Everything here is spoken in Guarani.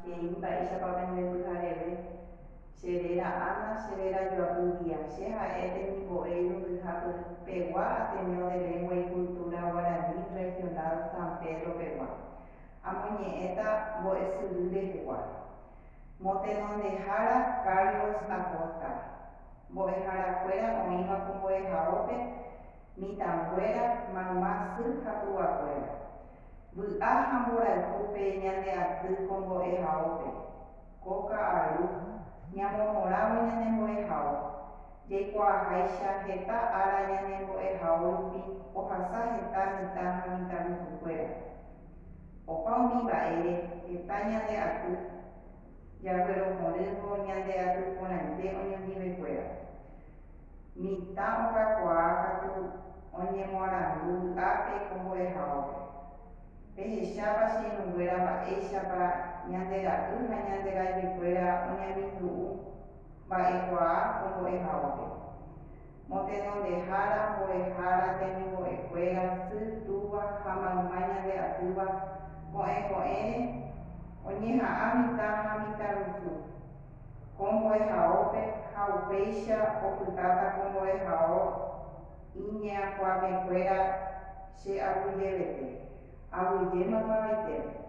He'i mba'éichapa pende pyhareve, Che réra Ana, che réra Joapy Díaz, che ha'e temimbo'e irundyha pegua Ateneo de Lengua y Cultura Guaraní Regional San Pedro pegua. Amoñe'ẽta mbo'esyry rehegua. Motenondehára Carlos Acosta. Mbo'eharakuéra oĩva ko mbo'ehaópe, mitãnguéra, mayma sy ha tuvakuéra. Vy'a ha mborayhúpe ñande aty ko mbo'ehaópe, ko ka'aru, ñamomorãvo ñane mbo'ehao. Jaikuaaháicha heta ára ñane mbo'ehao rupi ohasa heta mitã ha mitãrusukuéra. Opa umi mba'ére heta ñande aty jaguerohorývo ñande aty porãite oñondivekuéra. Mitã okakuaa katu oñemoarandu vy'ápe ko mbo'ehaópe. Pehechápa che irũnguéra mba'éichapa ñande ra'y ha ñande rajykuéra oñamindu'u mba'ekuaa ko mbo'ehaópe. Motenondehára, mbo'ehára, temimbo'ekuéra, sy, túva ha mayma ñande atýva ko'ẽ ko'ẽre oñeha'ã mitã ha mitãrusu. Ko mbo'ehaópe ha upéicha opytáta ko mbo'ehao iñe'ãkuaamekuéra che aguyjevete. Aguyje maymavaitépe.